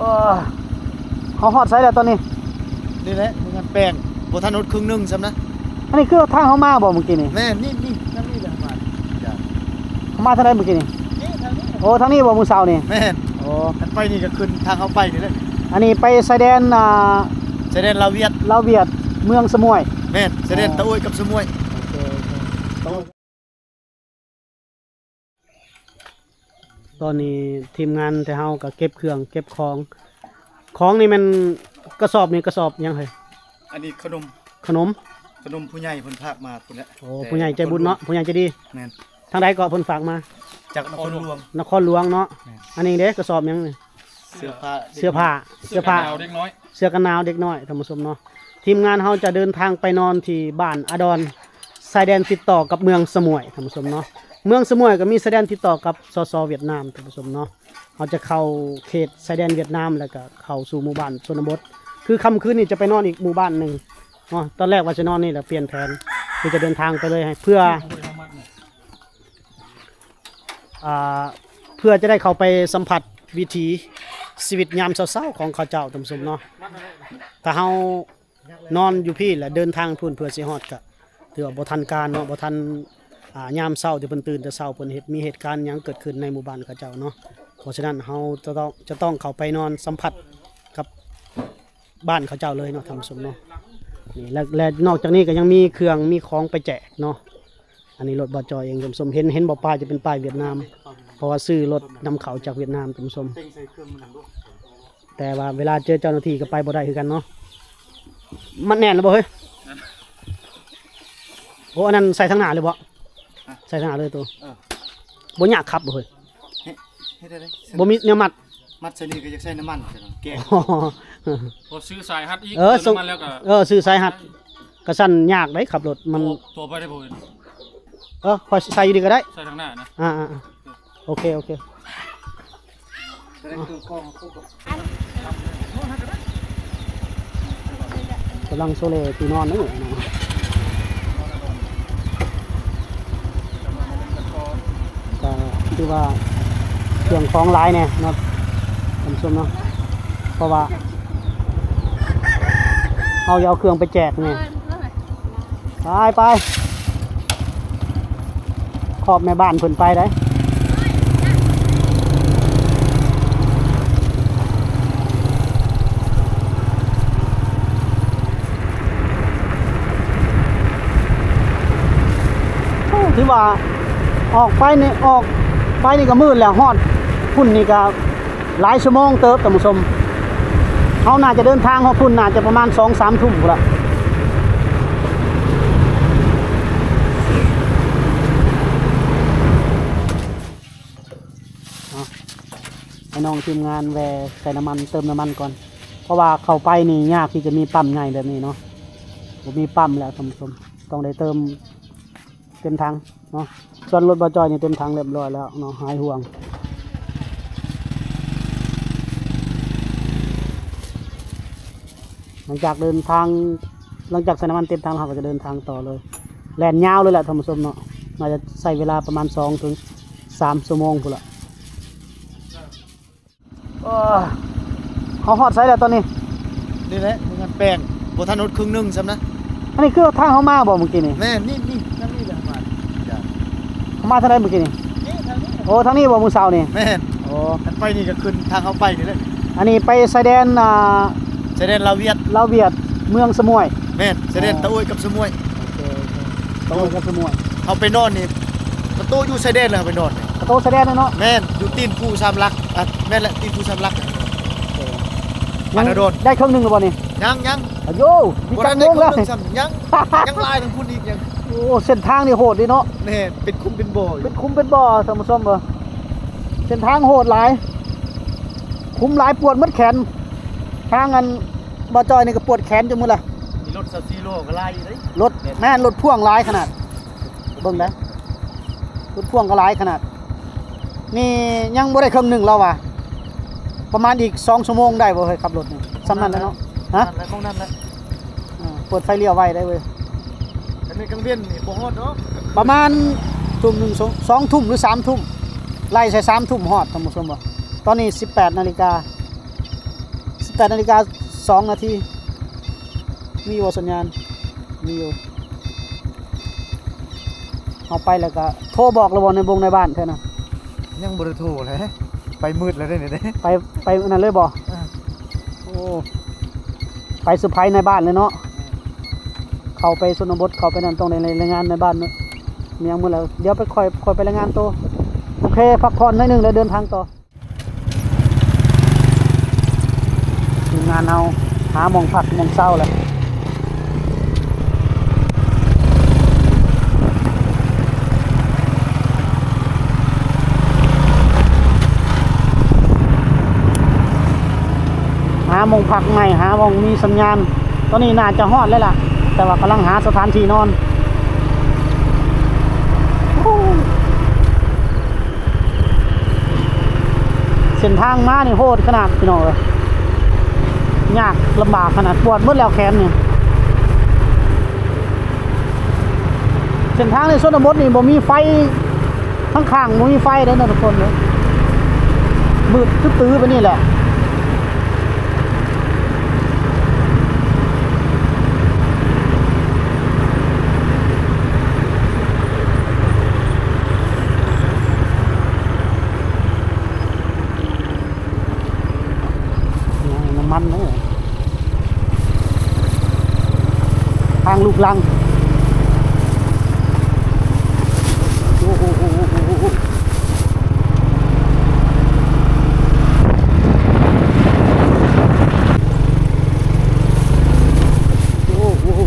ເອີ ເຮົາຮອດໃສແລ້ວຕອນນີ້? ນີ້ແຫຼະ ໂຮງງານແປ້ງ ບໍ່ທັນຮອດເຄິ່ງໜຶ່ງຊ້ຳນະ. ອັນນີ້ຄືທາງເຮົາມາບໍ່ມື້ກີ້ນີ້? ແມ່ນ ນີ້ ນີ້ ທາງນີ້ແຫຼະມາ. ເຮົາມາທາງໃດມື້ກີ້ນີ້? ນີ້ ທາງນີ້. ໂອ້ ທາງນີ້ບໍ່ມື້ເຊົ້ານີ້? ແມ່ນ. ໂອ້ ຄັນໄປນີ້ກໍຂຶ້ນທາງເຮົາໄປນີ້ແຫຼະ. ອັນນີ້ໄປຊາຍແດນ ອ່າ ຊາຍແດນລາວຫວຽດ. ລາວຫວຽດ ເມືອງສະໝວຍ. ແມ່ນ ຊາຍແດນ ອໍ ຕະໂອ້ຍກັບສະໝວຍ. ໂອເຄ ໂອເຄ. ຕອນນີ້ທີມງານແຕ່ເຮົາກໍເກັບເຄື່ອງເກັບຂອງ. ຂອງນີ້ແມ່ນກະສອບນີ້ກະສອບຫຍັງເຮີ້ຍ? ອັນນີ້ຂະໜົມ. ຂະໜົມ? ຂະໜົມຜູ້ໃຫຍ່ເພິ່ນຝາກມາພຸ້ນແຫຼະ. ໂອ້ ແຕ່ ຜູ້ໃຫຍ່ໃຈບຸນເນາະ ນະຄອນຫຼວງ ຜູ້ໃຫຍ່ໃຈດີ. ແມ່ນ. ທາງໃດເກາະເພິ່ນຝາກມາ? ຈາກນະຄອນຫຼວງ. ນະຄອນຫຼວງເນາະ. ແມ່ນ. ອັນນີ້ເດ້ ກະສອບຫຍັງນີ້? ເສື້ອຜ້າ ເສື້ອ ເສື້ອຜ້າ ເສື້ອຜ້າ ເສື້ອຜ້າໜາວເດັກນ້ອຍ. ເສື້ອກັນໜາວເດັກນ້ອຍ ທ່ານຜູ້ຊົມເນາະ. ທີມງານເຮົາຈະເດີນທາງໄປນອນທີ່ບ້ານອາດອນ ຊາຍແດນຕິດຕໍ່ກັບເມືອງສະໝວຍ ທ່ານຜູ້ຊົມເນາະ. ເມືອງສະໝວຍກໍມີຊາຍແດນຕິດຕໍ່ກັບ ສສ ຫວຽດນາມ ທ່ານຜູ້ຊົມເນາະ. ເຮົາຈະເຂົ້າເຂດຊາຍແດນຫວຽດນາມ ແລ້ວກໍເຂົ້າສູ່ໝູ່ບ້ານຊົນນະບົດ. ຄືຄ່ຳຄືນນີ້ຈະໄປນອນອີກໝູ່ບ້ານໜຶ່ງເນາະ. ຕອນແລກວ່າຈະນອນນີ້ແຫຼະ ປ່ຽນແຜນ ຄືຈະເດີນທາງໄປເລີຍ ໃຫ້ເພື່ອ ອ່າ ເພື່ອຈະໄດ້ເຂົ້າໄປສຳຜັດວິຖີຊີວິດຍາມເຊົ້າໆຂອງເຂົາເຈົ້າ ທ່ານຜູ້ຊົມເນາະ. ຖ້າເຮົານອນຢູ່ພີ້ ແລະ ເດີນທາງພຸ້ນເພື່ອຊິຮອດ ກະຖືວ່າບໍ່ທັນການເນາະ ບໍ່ທັນ ອ່າ ຍາມເຊົ້າທີ່ເພິ່ນຕື່ນແຕ່ເຊົ້າ ເພິ່ນເຮັດ ມີເຫດການຫຍັງເກີດຂຶ້ນໃນໝູ່ບ້ານເຂົາເຈົ້າເນາະ. ເພາະສະນັ້ນເຮົາຈະຕ້ອງ ຈະຕ້ອງເຂົ້າໄປນອນສຳຜັດກັບ ບ້ານເຂົາເຈົ້າເລີຍເນາະ ທ່ານຜູ້ຊົມເນາະ. ນີ້ ແລະ ແລະ ນອກຈາກນີ້ກໍຍັງມີເຄື່ອງມີຂອງໄປແຈກເນາະ. ອັນນີ້ລົດບ່າວຈ່ອຍເອງ ທ່ານຜູ້ຊົມ ເຫັນ ເຫັນບໍ່ ປ້າຍຈະເປັນປ້າຍຫວຽດນາມ ເພາະວ່າຊື້ລົດນຳເຂົ້າຈາກຫວຽດນາມ ທ່ານຜູ້ຊົມ. ແຕ່ວ່າເວລາເຈີເຈົ້າໜ້າທີ່ກໍໄປບໍ່ໄດ້ຄືກັນເນາະ. ມັນແໜ້ນແລ້ວບໍ່ເຮີ້ຍ? ໂອ້ ອັນນັ້ນໃສ່ທາງໜ້າເລີຍບໍ່? ໃສ່ທາງໜ້າເລີຍໂຕ. ເອີ ບໍ່ຍາກຂັບບໍ່ເຮີ້ຍ? ເຮັດ ເຮັດໄດ້. ບໍ່ມີແນວມັດ. ມັດໃສ່ນີ້ກໍຢາກໃສ່ນ້ຳມັນ ແກະ ພໍຊື້ສາຍຮັດອີກ. ເອີ ເຕີມນ້ຳມັນແລ້ວກໍ ເອີ ຊື້ສາຍຮັດ ກະຊັ້ນຍາກໄດ໋ ຂັບລົດມັນ. ໂອ້ ຕົວໄປໄດ້ບໍ່ເຫັນ. ເອີ ຂ້ອຍໃສ່ຢູ່ນີ້ກໍໄດ້ ໃສ່ທາງໜ້ານະ. ອ່າໆ ໂອເຄ ໂອເຄ. ກຳລັງໂຊເລທີ່ນອນເນາະ. ກໍຖືວ່າເຄື່ອງຂອງຫຼາຍແດ່ເນາະ ທ່ານຜູ້ຊົມເນາະ ເພາະວ່າເຮົາຈະເອົາເຄື່ອງໄປແຈກແດ່. ໄປ ໄປ ຂອບແມ່ບ້ານເພິ່ນໄປໄດ໋. ໂອ້ ຖືວ່າອອກໄປນີ້ ອອກໄປນີ້ກໍມືດແລ້ວ ຮອດພຸ້ນນີ້ກໍຫຼາຍຊົ່ວໂມງເຕີບ ທ່ານຜູ້ຊົມ. ເຮົາໜ້າຈະເດີນທາງຮອດພຸ້ນ ໜ້າຈະປະມານສອງສາມທຸ່ມພຸ້ນລະ. ເອົາ ໃຫ້ນ້ອງທີມງານແວ່ໃສ່ນ້ຳມັນ ເຕີມນ້ຳມັນກ່ອນ ເພາະວ່າເຂົ້າໄປນີ້ຍາກທີ່ຈະມີປ້ຳໃຫຍ່ແບບນີ້ເນາະ ບໍ່ມີປ້ຳແລ້ວທ່ານຜູ້ຊົມ ຕ້ອງໄດ້ເຕີມເຕັມຖັງເນາະ. ສ່ວນລົດບ່າວຈ່ອຍນີ້ເຕັມຖັງຮຽບຮ້ອຍແລ້ວເນາະ ຫາຍຫ່ວງ. ຫຼັງຈາກເດີນທາງ ຫຼັງຈາກໃສ່ນ້ຳມັນເຕັມຖັງ ເຮົາກໍຈະເດີນທາງຕໍ່ເລີຍ ແລ່ນຍາວເລີຍແຫຼະທ່ານຜູ້ຊົມເນາະ. ໜ້າຈະໃຊ້ເວລາປະມານສອງເຖິງສາມຊົ່ວໂມງພຸ້ນລະ. ເອີ ເຮົາຮອດໃສແລ້ວຕອນນີ້? ນີ້ແຫຼະ ໂຮງງານແປ້ງ ບໍ່ທັນຮອດເຄິ່ງໜຶ່ງຊ້ຳນະ. ອັນນີ້ຄືທາງເຮົາມາບໍ່ມື້ກີ້ນີ້? ແມ່ນ ນີ້ ນີ້ ທາງນີ້ແຫຼະມາ. ເຮົາມາທາງໃດມື້ກີ້ນີ້? ນີ້ ທາງນີ້. ໂອ້ ທາງນີ້ບໍ່ມື້ເຊົ້ານີ້? ແມ່ນ. ໂອ້ ຄັນໄປນີ້ກໍຂຶ້ນທາງເຮົາໄປນີ້ແຫຼະ. ອັນນີ້ໄປຊາຍແດນ ອ່າ ຊາຍແດນລາວຫວຽດ. ລາວຫວຽດ ເມືອງສະໝວຍ. ແມ່ນ ຊາຍແດນ ອໍ ຕະໂອ້ຍກັບສະໝວຍ. ໂອເຄ ໂອເຄ ຕະໂອ້ຍກັບສະໝວຍ. ເຮົາໄປນອນນີ້ ປະຕູຢູ່ຊາຍແດນເລີຍ ເຮົາໄປນອນນີ້. ປະຕູຊາຍແດນເລີຍເນາະ? ແມ່ນ ຢູ່ຕີນພູສາມຫຼັກ. ອ່ະ ແມ່ນແຫຼະ ຕີນພູສາມຫຼັກ. ໂອເຄ ຍັງ ອາດອນ ໄດ້ເຄິ່ງໜຶ່ງແລ້ວບໍ່ນີ້? ຍັງ ຍັງ ອາໂຢ ມີຈັກໂມງແລ້ວ? ຍັງ ຍັງຫຼາຍທັງພຸ້ນອີກຍັງ. ໂອ້ ເສັ້ນທາງນີ້ໂຫດເດ້ເນາະ. ແມ່ນ ເປັນຂຸມເປັນບໍ່ຢູ່ ເປັນຂຸມເປັນບໍ່ ທ່ານຜູ້ຊົມເອີຍ. ເສັ້ນທາງໂຫດຫຼາຍ ຂຸມຫຼາຍ ປວດໝົດແຂນ. ທາງອັນ ບ່າວຈ່ອຍນີ້ກໍປວດແຂນຈົນໝົດລະ. ມີລົດຊາວສີ່ລໍ້ກໍຫຼາຍຢູ່ເດ້. ລົດ ແມ່ນ ລົດພ່ວງຫຼາຍຂະໜາດ ເບິ່ງໄດ໋ ລົດພ່ວງກໍຫຼາຍຂະໜາດ. ນີ້ຍັງບໍ່ໄດ້ເຄິ່ງໜຶ່ງແລ້ວວ່າ ປະມານອີກສອງຊົ່ວໂມງໄດ້ບໍ່ເຮີ້ຍ ຂັບລົດນີ້? ສ່ຳນັ້ນແຫຼະເນາະ. ຮະ? ນັ້ນແຫຼະ ໝ່ອງນັ້ນແຫຼະ. ເອີ ເປີດໄຟລ້ຽວໄວໄດ໋ເວີຍ. ຄັນແມ່ນກາງເວັນນີ້ບໍ່ຮອດດອກ. ປະມານທຸ່ມໜຶ່ງ ສອງ ສອງທຸ່ມ ຫຼື ສາມທຸ່ມ ໄລ່ໃສ່ສາມທຸ່ມຮອດ ທ່ານຜູ້ຊົມເອີຍ. ຕອນນີ້ສິບແປດນາລິກາ. ແປດນາລິກາສອງນາທີ ມີຢູ່ບໍ່ສັນຍານ? ມີຢູ່. ເຮົາໄປແລ້ວກະໂທບອກແລ້ວບໍ່ ໃນບົງໃນບ້ານແທ້ນະ? ຍັງບໍ່ໄດ້ໂທເລີຍ ໄປມືດແລ້ວເດ້ນີ້ເດ້. ໄປ ໄປອັນນັ້ນເລີຍບໍ່? ເອີ ໂອ້ ໄປເຊີໄພໃນບ້ານເລີຍເນາະ. ເອີ ເຂົ້າໄປຊົນນະບົດ ເຂົ້າໄປນັ້ນ ຕ້ອງໄດ້ລາຍງານໃນບ້ານເນາະ. ມີຫຍັງໝົດແລ້ວ ດຽວໄປ ຄ່ອຍ ຄ່ອຍໄປລາຍງານໂຕ. ໂອເຄ ພັກຜ່ອນໜ້ອຍໜຶ່ງ ແລ້ວເດີນທາງຕໍ່. ທີມງານເຮົາຫາໝ່ອງພັກໝ່ອງເຊົາແລ້ວ ຫາໝ່ອງພັກໃໝ່ ຫາໝ່ອງມີສັນຍານ. ຕອນນີ້ໜ້າຈະຮອດແລ້ວລະ ແຕ່ວ່າກຳລັງຫາສະຖານທີ່ນອນ. ເສັ້ນທາງມານີ້ໂຫດຂະໜາດ ພີ່ນ້ອງເອີຍ ຍາກລຳບາກຂະໜາດ ປວດໝົດແລ້ວແຂນນີ້. ເສັ້ນທາງໃນຊົນນະບົດນີ້ບໍ່ມີໄຟ ທາງຂ້າງບໍ່ມີໄຟເດ້ເນາະທຸກຄົນເອີຍ ມືດຕຶບຕື້ແບບນີ້ແຫຼະ. ນ້ຳມັນເນາະ ທາງລູກລັງ. ໂອ້ໂຫ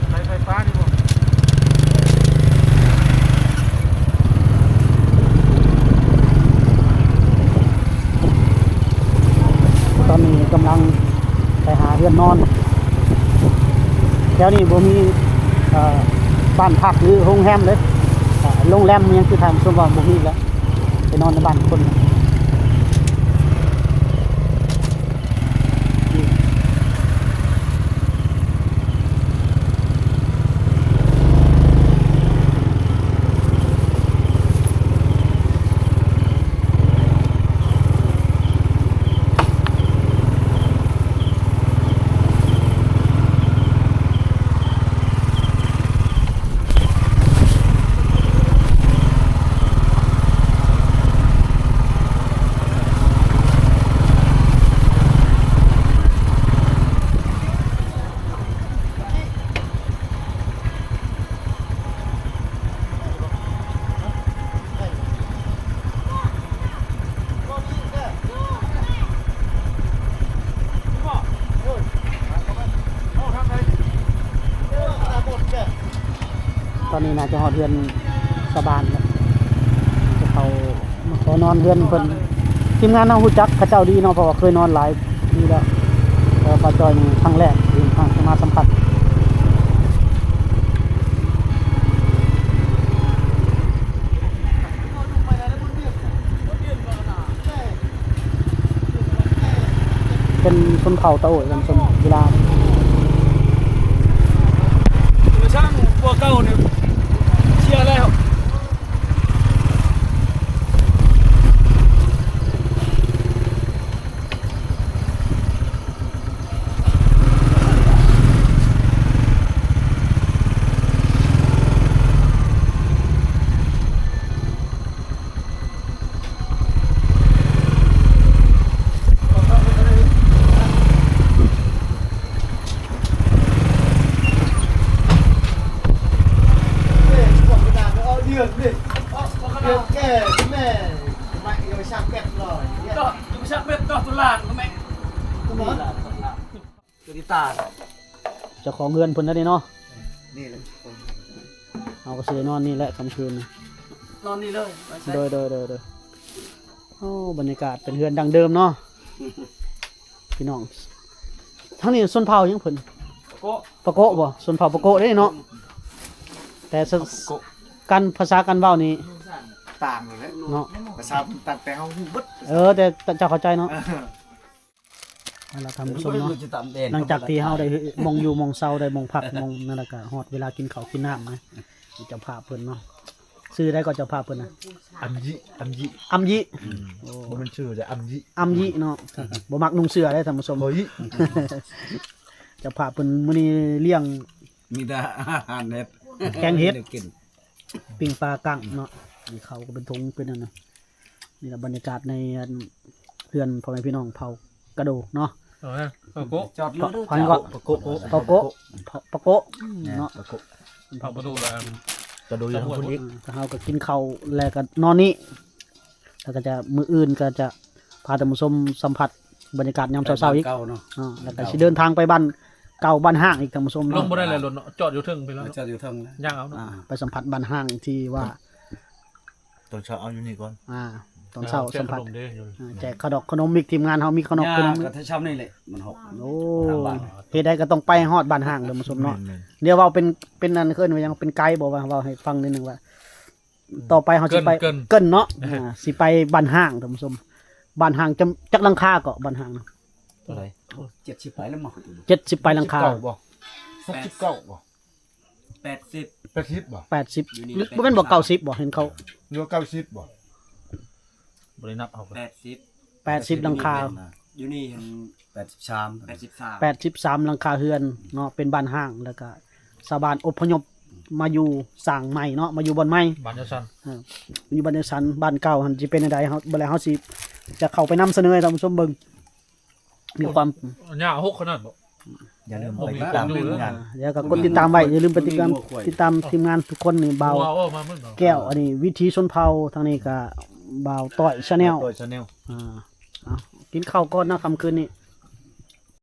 ໃຊ້ໄຟຟ້ານີ້ບໍ່? ຕອນນີ້ກຳລັງໄປຫາເຮືອນນອນ. ແຖວນີ້ບໍ່ມີ ເອີ ບ້ານພັກ ຫຼື ໂຮງແຮມເລີຍ. ໂຮງແຮມຫຍັງຄືທ່ານຜູ້ຊົມວ່າບໍ່ມີແລ້ວ ໄປນອນໃນບ້ານຄົນ. ຕອນນີ້ໜ້າຈະຮອດເຮືອນຊາວບ້ານແລ້ວ ຈະເຂົ້າມາຂໍນອນເຮືອນເພິ່ນ. ທີມງານເຮົາຮູ້ຈັກເຂົາເຈົ້າດີເນາະ ເພາະວ່າເຄີຍນອນຫຼາຍປີແລ້ວ ແຕ່ວ່າປ້າຈ້ອຍນີ້ຄັ້ງແລກທີ່ເຮົາມາສຳຜັດ. ເປັນຊົນເຜົ່າຕາໂອ້ຍ ເປັນຊົນກິລາ. ເອີ ຊ່າງກວ່າເກົ່ານີ້ ເສຍແລ້ວ. ເຈົ້າຂອງເຮືອນເພິ່ນນັ້ນເດເນາະ. ເຮົາກໍຊິໄດ້ນອນນີ້ແຫຼະຄ່ຳຄືນນີ້ ນອນນີ້ເລີຍ. ໂດຍ ໂດຍ ໂດຍ ໂດຍ. ໂອ້ ບັນຍາກາດເປັນເຮືອນດັ້ງເດີມເນາະ ພີ່ນ້ອງ. ທາງນີ້ຊົນເຜົ່າຫຍັງເພິ່ນ? ປາໂກະ ປາໂກະບໍ່? ຊົນເຜົ່າປາໂກະເດ້ເນາະ. ແຕ່ ປາໂກະ ການ ພາສາການເວົ້ານີ້ຕ່າງແຫຼະເນາະ. ພາສາເພິ່ນຕ່າງ ແຕ່ເຮົາຮູ້ເບິດ. ເອີ ແຕ່ເຈົ້າເຂົ້າໃຈເນາະ. ເອີ ເອົາລະ ທ່ານຜູ້ຊົມເນາະ, ຫຼັງຈາກທີ່ເຮົາໄດ້ໝ່ອງຢູ່ໝ່ອງເຊົາ ໄດ້ໝ່ອງພັກໝ່ອງນັ້ນແລ້ວ ກໍຮອດເວລາກິນເຂົ້າກິນນ້ຳນະ ເຈົ້າພາບເພິ່ນເນາະ. ຊື່ໃດກໍເຈົ້າພາບເພິ່ນນະ? ອຳຢິ ອຳຢິ ອຳຢິ. ອືມ ໂອ້ ບໍ່ແມ່ນຊື່ເດ້ ອຳຢິ ອຳຢິເນາະ. ບໍ່ມັກນຸ່ງເສື້ອເດ້ທ່ານຜູ້ຊົມ. ເຈົ້າພາບເພິ່ນມື້ນີ້ລ້ຽງ ມີແຕ່ອາຫານເຮັດ ແກງເຫັດ ແນວກິນ ປີ້ງປາກັ້ງເນາະ. ມີເຂົ້າກໍເປັນຖົງເປັນອັນນັ້ນ. ນີ້ລະບັນຍາກາດໃນ ອັນ ເຮືອນພໍ່ແມ່ພີ່ນ້ອງເຜົ່າກະໂດເນາະ. ເອີ ປາໂກະ ຈອດລົດ ເພາະຫຍັງເກາະ ປາໂກະ ປາໂກະ ປາໂກະເນາະ. ປາໂກະ ເຂົ້າປະຕູລະ ກະໂດຢູ່ທາງພຸ້ນອີກ. ເຮົາກໍກິນເຂົ້າແລ້ວກໍນອນນີ້ ແລ້ວກໍຈະ ມື້ອື່ນກໍຈະພາທ່ານຜູ້ຊົມສຳຜັດບັນຍາກາດຍາມເຊົ້າໆອີກ. ອ່າ ແລ້ວກໍຊິເດີນທາງໄປບ້ານເກົ່າບ້ານຮ້າງອີກທ່ານຜູ້ຊົມເນາະ. ລົງບໍ່ໄດ້ແລ້ວລົດເນາະ ຈອດຢູ່ເທິງໄປແລ້ວ ຈອດຢູ່ເທິງ ຍ່າງເອົາເນາະ. ອ່າ ໄປສຳຜັດບ້ານຮ້າງທີ່ວ່າ ຕອນເຊົ້າເອົາຢູ່ນີ້ກ່ອນ. ອ່າ ຕອນເຊົ້າສຳຜັດ ແຈກຂະໜົມເດ້ ອ່າ ແຈກເຂົ້າດອກຂະໜົມອີກ. ທີມງານເຮົາມີຂະໜົມ ຍ່າງ ຂະໜົມ ກໍແຖວຊ້ຳນີ້ແຫຼະ ມັນຮອກ ໂອ້ ທາງບ້ານ. ເຮັດໃດກໍຕ້ອງໄປຮອດບ້ານຮ້າງເດີ ມາຊົມເນາະ. ແມ່ນໆ ດຽວເວົ້າເປັນ ເປັນອັນ ເອີ້ນວ່າຫຍັງ ເປັນໄກບໍ ວ່າເວົ້າໃຫ້ຟັງນິດໜຶ່ງວ່າ ອືມ ຕໍ່ໄປເຮົາຊິໄປ ເກີ່ນ ເກີ່ນເນາະ. ອ່າ ຊິໄປບ້ານຮ້າງທ່ານຜູ້ຊົມ. ບ້ານຮ້າງຈຳ ຈັກຫຼັງຄາເກາະ ບ້ານຮ້າງນະ? ເທົ່າໃດ? ເຈັດສິບປາຍແລ້ວ ເຈັດສິບປາຍຫຼັງຄາ. ຫົກສິບເກົ້າບໍ່? ແປດສິບ ແປດສິບບໍ່? ແປດສິບ ຢູ່ນີ້ ບໍ່ແມ່ນບໍ່ ແປດສິບສາມ ເກົ້າສິບບໍ່? ເຫັນເຂົາ ຫຼືວ່າເກົ້າສິບບໍ່? ບໍ່ໄດ້ນັບເອົາ ແປດສິບ ແປດສິບຫຼັງຄາ. ຢູ່ນີ້ເຫັນ ແປດສິບສາມ ແປດສິບສາມ ແປດສິບສາມຫຼັງຄາເຮືອນເນາະ ເປັນບ້ານຮ້າງ ແລ້ວກະຊາວບ້ານອົບພະຍົບມາຢູ່ສ້າງໃໝ່ເນາະ ມາຢູ່ບ່ອນໃໝ່ ບ້ານຈັດສັນ. ເອີ ຢູ່ບ້ານຈັດສັນ. ບ້ານເກົ່າຫັ້ນຊິເປັນແນວໃດ ເຮົາ ບັດແລ້ວເຮົາຊິຈະເຂົ້າໄປນຳສະເໜີໃຫ້ທ່ານຜູ້ຊົມເບິ່ງ. ມີຄວາມ ຍາວຫົກຂະໜາດບໍ່? ຢ່າລືມໄປຕິດຕາມທີມງານ ແລ້ວກໍກົດຕິດຕາມໄວ້. ຢ່າລືມໄປຕິດຕາມ ຕິດຕາມທີມງານທຸກຄົນນີ້. ບ່າວແກ້ວ ອັນນີ້ວິຖີຊົນເຜົ່າ, ທາງນີ້ກໍບ່າວຕ້ອຍ Channel ອ່າ ເອົາ ກິນເຂົ້າກ່ອນເນາະ ຄ່ຳຄືນນີ້.